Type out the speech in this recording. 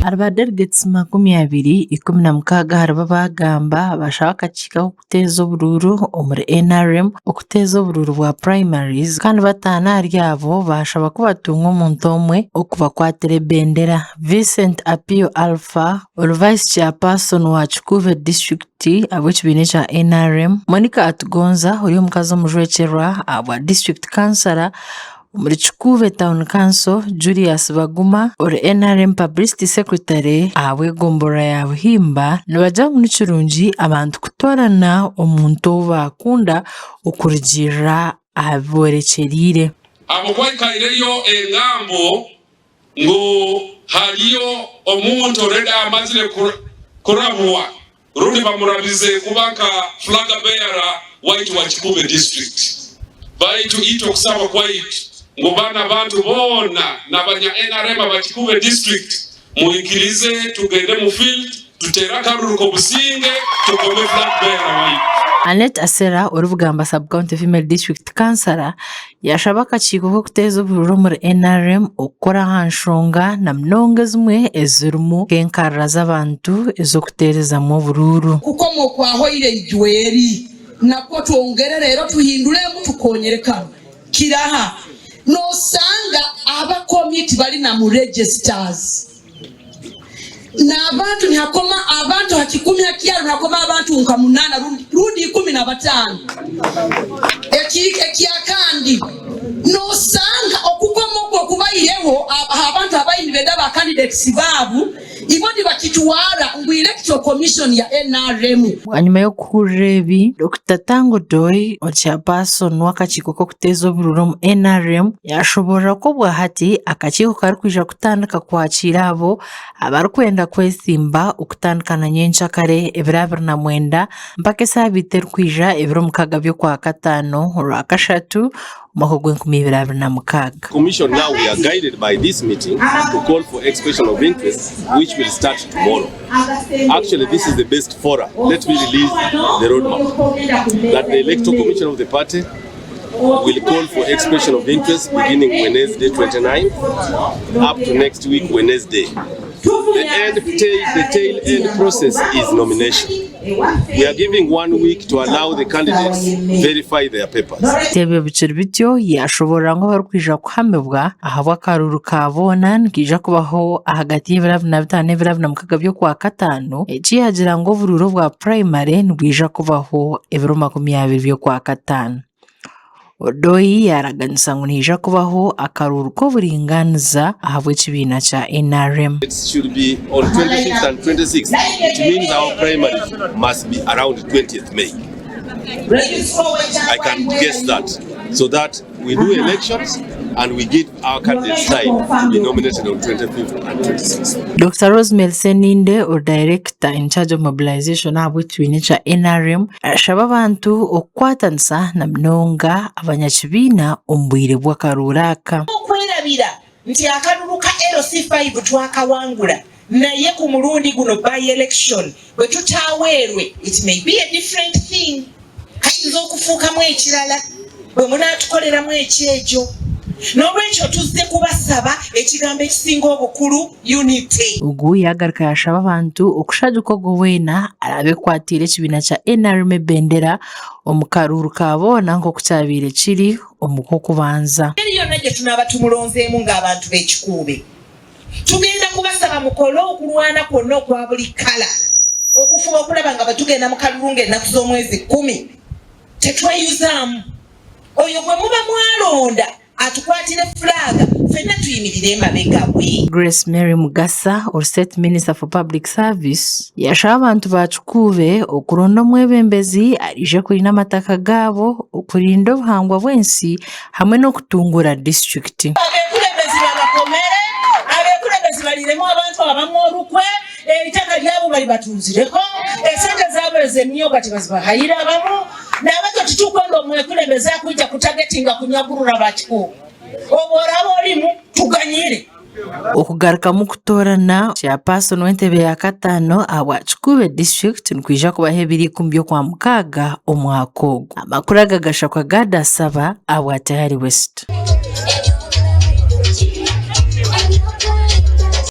Ahari ba delegates 216 aharibo baagamba baashaba akakiiko ak'okuteeza oburuuru omuri NRM okuteeza oburuuru bwa primaries kandi bataano ahari abo baashaba ku batunga omuntu omwe okubakwatira ebendera. Vincent Apio Alpha ori Vice Chairperson wa Kikuube disiturikiti ahabw'ekibiina ekya NRM, Monica Atugonza ori omukazi omujwekyerwa ahabwa disiturikiti kansara omuri Kikuube Town Council, Julius Baguma ori NRM Publicity Secretary ahabw'egomborora ya Buhimba nibagira ngu nikirungi abantu kutoorana omuntu ou baakunda okurugiirira aha bi boorekyereire. Abo kwaikaireyo engambo ngu hariyo omuntu already amazire kurabwa rundi bamurabize kuba nka flag bearer waitu wa Kikuube district. Baitu itwe okusaba kwaitu ngu banu abantu boona nabanya nrm aba Kikuube district mwikirize tugende mu field tuteere akaruru kobusinge tukome flag bearer waitu. Annet Asera orikugamba Sub County Female District Councillor Yaashaba akakiiko k'okuteeza oburuuru omuri NRM okukora aha nshonga na munonga ezimwe ezirimu nk'enkarira z'abantu ez'okuteerezamu oburuuru. Kukoma okwahoire ijweri nakwo twongere rero tuhinduremu tukonyere kanu kiraha nosanga abakomi tibali na mu registers. N'abantu nihakoma abantu ha kikumi ha kyaro nihakoma abantu nka munana rundi 15. Ekyakandi nosanga okukoma oku okubaireho abantu abayi nibenda ba candidates babu ibo nibakitwara ngu electoral commission ya nrm. Bwanyima y'okuhurira ebi, Dokita Tanga Odoi, Chairperson w'akakiiko k'okuteeza oburuuru omu NRM, Yaashoboorora ku obwahati akakiiko karikwija kutandika kwakiira abo abarikwenda kwetsimba okutandika na nyencakare ebiro 29 mpaka esaabiiti erikwija ebiro 6 by'Okwakataano, Orwakashatu, omwaka ogw'enkumi ibiri abiri na mukaaga. Commission now we are guided by this meeting to call for expression of interest which will start tomorrow. Actually this is the best fora, let me release the roadmap that the electoral commission of the party will call for expression of interest beginning Wednesday 29 up to next week Wednesday. The end tail, the tail end process is nomination. We are giving one week to allow the candidates verify their papers. Ebyo bikiri bityo, yaashoboorora ngu abarikwija kuhamibwa ahabw'akaruuru ka boona nikaija kubaho ahagati y'ebiro abiri na bitaano n'ebiro abiri na mukaaga by'Okwakataano, eki yaagira ngu oburuuru obwa purayimare nibwija kubaho ebiro 20 by'Okwakataano. Odoi yaaraganisa ngu nihaija kubaho akaruuru k'oburingaaniza ahabw'ekibiina kya NRM. It should be on 25th and 26th. It means our primaries must be around 20th May. I can guess that. So that we do elections and we give our candidates time to be nominated on 25th and 26th. Dokita Rosemary Sseninde ori Dayirekita in charge of mobilisation ahabw'ekibiina ekya NRM ashaba abantu okukwatanisa na munonga abanyakibiina omu bwire bw'akaruuru aka. Okwerabira nti akalulu ka LC5 twakawangula naye ku mulundi guno by election bwe tutaaweerwe it may be a different thing kayinza okufuukamu ekirala bwe munaatukoleramu ekyejo. N'olwekyo tuzze kubasaba ekigambo ekisinga obukulu unity. Ogu yaagaruka yaashaba abantu okushagika ogwo weena araabe akwatiire ekibiina kya NRM ebendera omu karuuru ka boona nk'oku kyabaire kiri omu kw'okubanza. Engeri yonna gye tunaaba tumulonzeemu ng'abantu b'e Kikuube, tugenda kubasaba mukole okulwana kwonna okwa buli kkala okufuba okulaba nga bwe tugenda mu kalulu ng'ennaku z'omwezi kkumi tetweyuzaamu. Oyo gwe muba mwalonda atukwatire fulaaga ffenna tuyimirire emabega we. Grace Mary Mugasa ori State Minister for Public Service yashaba abantu ba Kikuube okuronda omwebembezi araije kurinda amataka gaabo, okurinda obuhangwa bw'ensi hamwe n'okutunguura disiturikiti. Abekulembezi babakomere, abekulembezi baliiremu abantu abamu orukwe, eitaka ryabo baribatunzireho, esente zaabo ez'emyoga tibazibahaire abamu. Nahabwekyo titukwenda omwekulembezi akwija kutagetinga kunyagurura ba Kikuube. Obu oraaba orimu, tuganyire. Okugarukamu kutoorana Chairperson w'entebe ya kataano ahabwa Kikuube disiturikiti nikwija kubaho ebiro ikumi by'okwamukaaga omwaka ogu. Amakuru aga gashakwa Gad Asaba ahabwa Tayari West.